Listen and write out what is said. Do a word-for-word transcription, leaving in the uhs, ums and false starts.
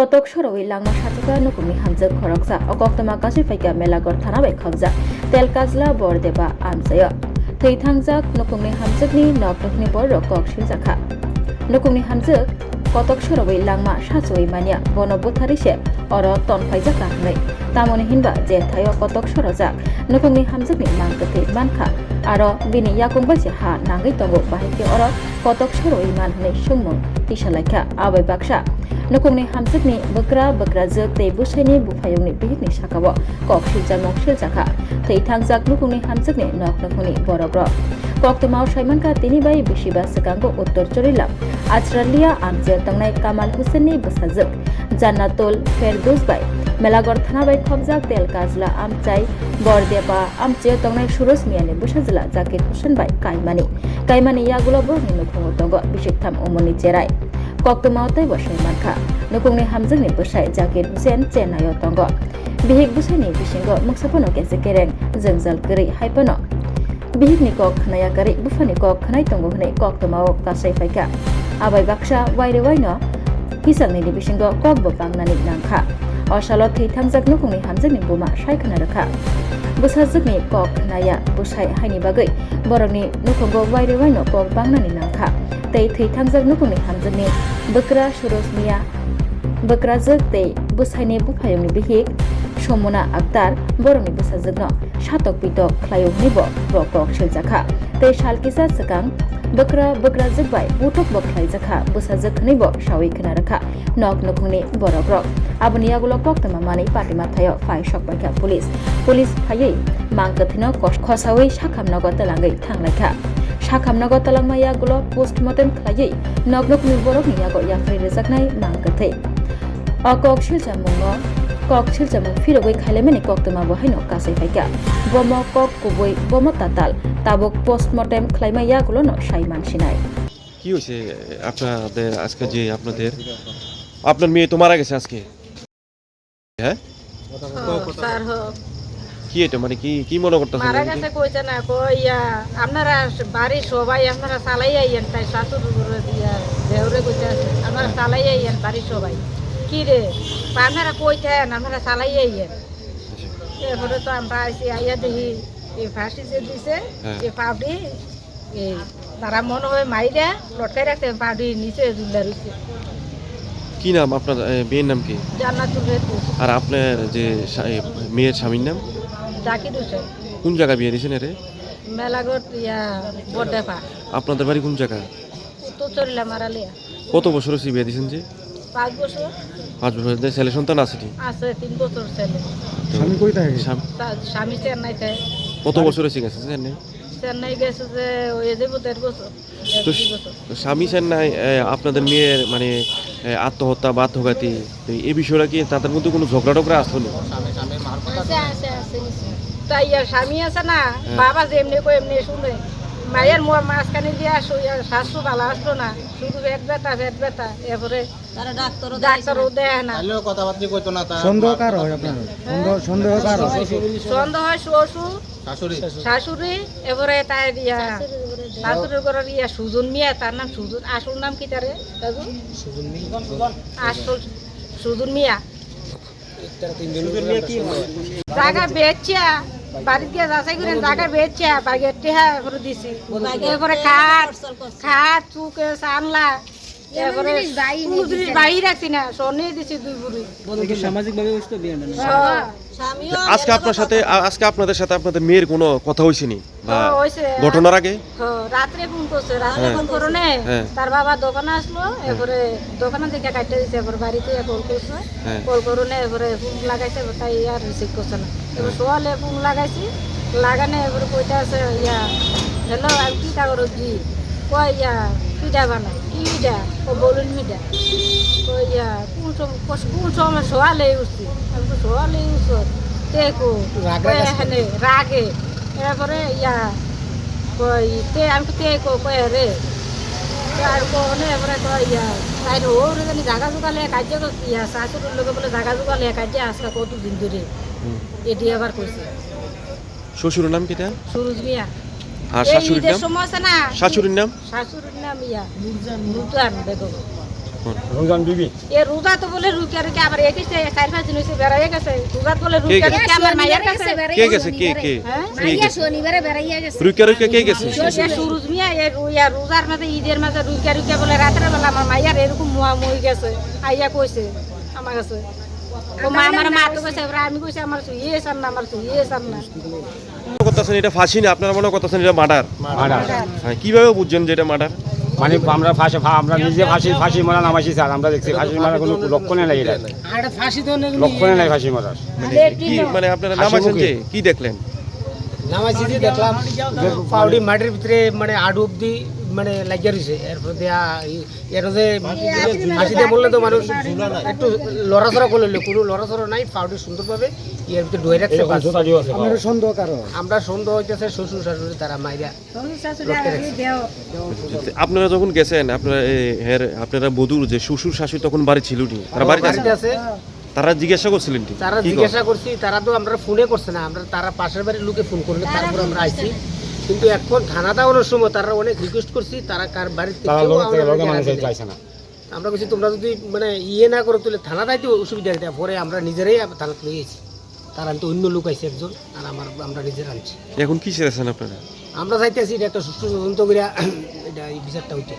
Kotok sorowi langma sachukha nukungni hamjwk khoroksa. O koktwma kasui phaikha Melaghor thana bai khobjak Telkajla Bordeba amchaio. Thwi thangjak nukungni hamjwkni nok nukhungni bororok kok siljakha. Nukungni hamjwk kotok sorowi langma sachuwi manya, bono butharwi se oro tonphaijakha hwnwi. Tamoni hinba je thaio kotok sorojak nukungni hamjwkni mang kwthwi mankha, aro bini yakung bai se ha nangwi tongo, bahai khe oro kotok sorowi man hwnwi swngmung tisalaikha. Abai baksa nukungni hamjwkni bwkra, bwkrajwk tei bwsaini buphayungni bihikni sakao kok siljakmung siljakha. Thwi thangjak nukungni hamjwkni nok nukhungni borokrok. Koktwmao saimankha tini bai bisi ba swkango Uttor Chorilam Achralia amchaio tongnai Kamal Hussainni bwsajwk Jannatul Ferdous bai Melaghor thana bai khobjak Telkajla amchai Bordeba amchaio tongnai Suroj Miani bwsajwla Zakir Hussain bai kaimani. Kaimani yagulo borokni nukhungo tongo bisik tham umorni cherai. Koktwmao teibo saimankha nukungni hamjwkni bwsai Zakir Hussain Chennai-o tongo. Bihik bwsaini bisingo mungsa phano kaisa kereng jwngjal kwrwi, hai phano bihikni kok khwnaya kwrwi buphani kok khwnai tongo hwnwi koktwmao kasai phaikha. Abai baksa waire waino hisaknini bisingo kokbo bangnani nangkha. O salo thwi thangjak nukungni hamjwkni buma sai khwna rwkha. Bwsajwkni kok khwnaya bwsai haini bagwi borokni nukhungo waire waino kok bangnani nangkha. Tei thwi thangjak nukungni hamjwkni bwkra Suroj Mia, bwkrajwk tei bwsaini buphayungni bihik Somona Akhtar borokni bwsajwkno satok pitok khlaio hwnwi bo, bo kok siljakha. Tei sal kisa swkang bwkra bwkrajwk bai buthuk bo khlaijakha bwsajwk hwnwi bo sawi khwna rwkha nok nukhungni borokrok. Aboni yagulo koktwma manwi patima thaio phai sokpaikha police. Police phaiwi mang kwthwino kos-, khosawi sakham nogo twlangwi thanglaikha. Sakham nogo twlangma yagulo postmortem khlaiwi nok nukhungni borokni yago yapharwi rwjaknai mang kwthwi. O kok silchamungo, kok silchamung phirogwi khailaimani koktwma bo haino kasai phaikha. Bomo kok kubui, bomo tatal, tabuk postmortem khlaima yagulono sai mansinai. কি হয়েছে আপনাদের আজকে যে আপনাদের, আপনার মেয়ে তো মারা গেছে আজকে? হ্যাঁ? ও, স্যার, হোক। কি এটা, মানে, কি, কি মনে করতেছেন মারা গেছে? কইছে না, কই, ইয়া, আপনারা বাড়ির সবাই আপনারা চালাই আইয়েন, তাই শাশুড় বুড়ো দিয়া দেওরে কইতে আছে, আপনারা চালাই আইয়েন বাড়ির সবাই। কি রে, আপনারা কইতেন, আপনারা চালাই আইয়েন। আচ্ছা। এরপরে তো আমরা আইছি, আইয়া দেখি এই ফাঁসি যে দিছে, হ্যাঁ। এই পাউডি এই তারা মনে হয় মাইরা লটকাই রাখছে, পাউডি নিচে ঝুলে রয়েছে। কি নাম আপনার, এ, মেয়ের নাম কি? জান্নাতুল ফেরদৌস। আর আপনার যে স্বা-, এ, মেয়ের স্বামীর নাম? জাকির হোসেন। কোন জায়গায় বিয়ে দিয়েছেন এরে? মেলাঘর, ইয়া, বড়দেপা। আপনাদের বাড়ি কোন জায়গা? উত্তর চরিলা মারালিয়া। কত বছর হয়েছে বিয়ে দিয়েছেন যে? পাঁচ বছর। পাঁচ বছর হয়েছে, ছেলে সন্তান আছে কি? আছে, তিন বছর ছেলে। তো স্বামী কই থাকে? স্বাম-, তা-, স্বামী চেন্নাই থাকে। কত বছর হয়েছে গেছে চেন্নাই? চেন্নাই গেছে যে ওই যে দেড় বছর। তো দুই বছর। তো স্বামী চেন্নাই, এ, আপনাদের মেয়ের, মানে, এ, আত্মহত্যা বা আত্মঘাতী, তো এই বিষয়টা কি তাদের মধ্যে কোনো ঝগড়া টগড়া আসলো না? আছে, আছে, আছে, আছে। তাই আর স্বামী আছে না, হ্যাঁ। বাবা যেমনি কয় এমনি শুনে। মায়ের মোর মাঝখানে দিয়ে আসো, ইয়া শাশু ভালো আসলো না, শুধু পেট ব্যথা, পেট ব্যথা। এরপরে তারা ডাক্তারও দেয় ডাক্তারও দেয় না। তাহলেও কথাবার্তা কইতো না, তার সন্দেহ কার হয় আপনার? সন্দেহ, সন্দেহ কার হয়? সন্দেহ হয় শ্বশুর, শাশুড়ি। শাশুড়ি, এবারে তাই দিয়া, শাশুড়ির ঘরে দেয়। শাশুড়ির ঘরে দিয়া সুজন মিয়া, তার নাম সুজন, আসল নাম কি তারে, দাদু? সুজন মিয়া। আসল সুজন মিয়া। সুজন মিয়া কি হয়? জায়গা বেচা, বাড়িত গিয়া যাচাই করে জায়গা বেচা, বাগের টেহা করে দিছি। এরপরে খাট, খাট, চুকে, সানলা, এরপরে জিনিস বাইরে কুনো জিনিস দিছে না। বাইরে রাখছি না, স্বর্ণই দিছি দুই ভরি। বলো কি সামাজিক ভাবে অসুস্থ বিয়ে না? হ্যাঁ। আজকে আপনার সাথে, আ-, আজকে আপনাদের সাথে আপনাদের মেয়ের কোনো কথা হয়েছে নি? বা হ্যাঁ, হয়েছে। ঘটনার আগে? হ্যাঁ, রাত্রে ফোন করছে, রাত্রে হ্যাঁ। ফোন করে নে। হ্যাঁ। তার বাবা দোকানে আসলো, হ্যাঁ। এরপরে দোকানে থেকে কাটতে দিছে, এবার বাড়িতে কল করছে। হ্যাঁ। কল করে নে, এরপরে ফোন লাগাইছে, তাই আর রিসিভ করছে না। এবার হ্যাঁ। সকালে ফোন লাগাইছি, লাগানে এবার কইতে আছে, ইয়া, "হ্যালো, আমি কি কাগজ দি?" কয়, "ইয়া, পিঠা বানাই।" "কি পিঠা?" "ও বলুন পিঠা।" কয়, "ইয়া, কোন সময়, কোন সময় সকালে উঠছি?" আমি তো সকালে উঠছি। তে কো, রাগ কয়, রাগ আছে। এখানে রাগে। এরপরে, ইয়া, কই, তে, আমি তো তে কো, কই, রে। তো আর কো, অনে, এবারে কই, ইয়া, তাই রে, ওরে জানি জাগা জুগা লে কাজে তো, ইয়া, শাশুড়ির লগে বলে জাগা জুগা লে কাজে আজকে কতদিন ধরে। হুম। এটি আবার কইছে। শ্বশুরের নাম কিতা? সুরজ মিয়া। আর এই শাশুড়ির ঈদের নাম? সময় আছে না? শাশুড়ির নাম? শাশুড়ির নাম ইয়া, নুরজান। নুরজান বেগম। রমজান বিবি। এ রোজা তো বলে রুকে রুকে আবার একে সে চার পাঁচ দিন হইছে বেড়াইয়া গেছে। রোজা তো বলে কে রুকে গেছে? রুকে আমার মায়ের কাছে। কে গেছে? কে, কে? হ্যাঁ? কে মাইয়া গেছে? শনিবারে বেড়াইয়া গেছে। রুকে রুকে কে গেছে? এ সুরুজ মিয়া, এ রু-, ইয়া রোজার মাঝে, ঈদের মাঝে রুকে রুকে বলে রাতের বেলা আমার মাইয়ার এরকম মুয়া মুই গেছে। আইয়া কইছে আমার কাছে। ও মা আমার মা তো গেছে, এবার আমি কইছি আমার শুয়ে সার না, আমার শুয়ে সার না। করতেছেন এটা ফাঁসি না, আপনারা মনে করতেছেন এটা মার্ডার? মার্ডার। হ্যাঁ, কিভাবে বুঝছেন যে এটা মার্ডার? মানে আমরা ফাঁসি, ফা-, আমরা নিজে ফাঁসি, ফাঁসি মারা নামাইছি স্যার, আমরা দেখছি ফাঁসি মারা কোনো লক্ষণে নাই এটা। আর ফাঁসি তো নেই। লক্ষণে নাই ফাঁসি মারার। মানে কি, মানে আপনারা হাসি নামাইছেন মুখে। যে কি দেখলেন? নামাইছি যে দেখলাম যে পাউডি মাটির ভিতরে মানে আড়ু অব্দি মানে লাগিয়ে রয়েছে, এরপর দিয়া এই এর যে ফাঁসিতে বললে তো মানুষ একটু লড়াচড়া করলে, কোনো লড়াচড়া নাই, পাউডি সুন্দরভাবে এর ভিতরে ডুয়ে রাখছে, এরকম বাস। জোতাটিও আছে। আপনারা সন্দেহ কারো? আমরা সন্দেহ হইতেছে শ্বশুর শাশুড়ি তারা মাইরা লটকে রাখছে। আপনারা যখন গেছেন, আপনারা এই হের, আপনারা বধূর যে শ্বশুর শাশুড়ি তখন বাড়ি ছিল নি? তারা বাড়িতে আছে? বাড়িতে আছে। তারা জিজ্ঞাসা করছিলেন ঠিক? তারা কি জিজ্ঞাসা কর? করছি, তারা তো আমরা ফোনে করছে না, আমরা তারা পাশের বাড়ির লোকে ফোন করলে তারপর আমরা আইছি। কিন্তু এখন থানা দেওয়ানোর সময় তারা অনেক রিকোয়েস্ট করছি, তারা কার বাড়িতে তারা কেউ লগে আমাদের লগে বাড়িতে মানুষ রাজি নাই। চাইছে না। আমরা বলছি, "তোমরা যদি মানে ইয়ে না করো, তাহলে থানা যাইতে অসুবিধা হইতে পারে।" আমরা নিজেরাই আবার থানাত লই গেছি। তার আনতে অন্য লোক আইছে একজন, আর আমার, আমরা নিজেরা আনছি। এখন কি চাইছেন আপনারা? আমরা চাইতেছি এটা একটা সুষ্ঠু তদন্ত করে এটা এই বিচারটা হইতে।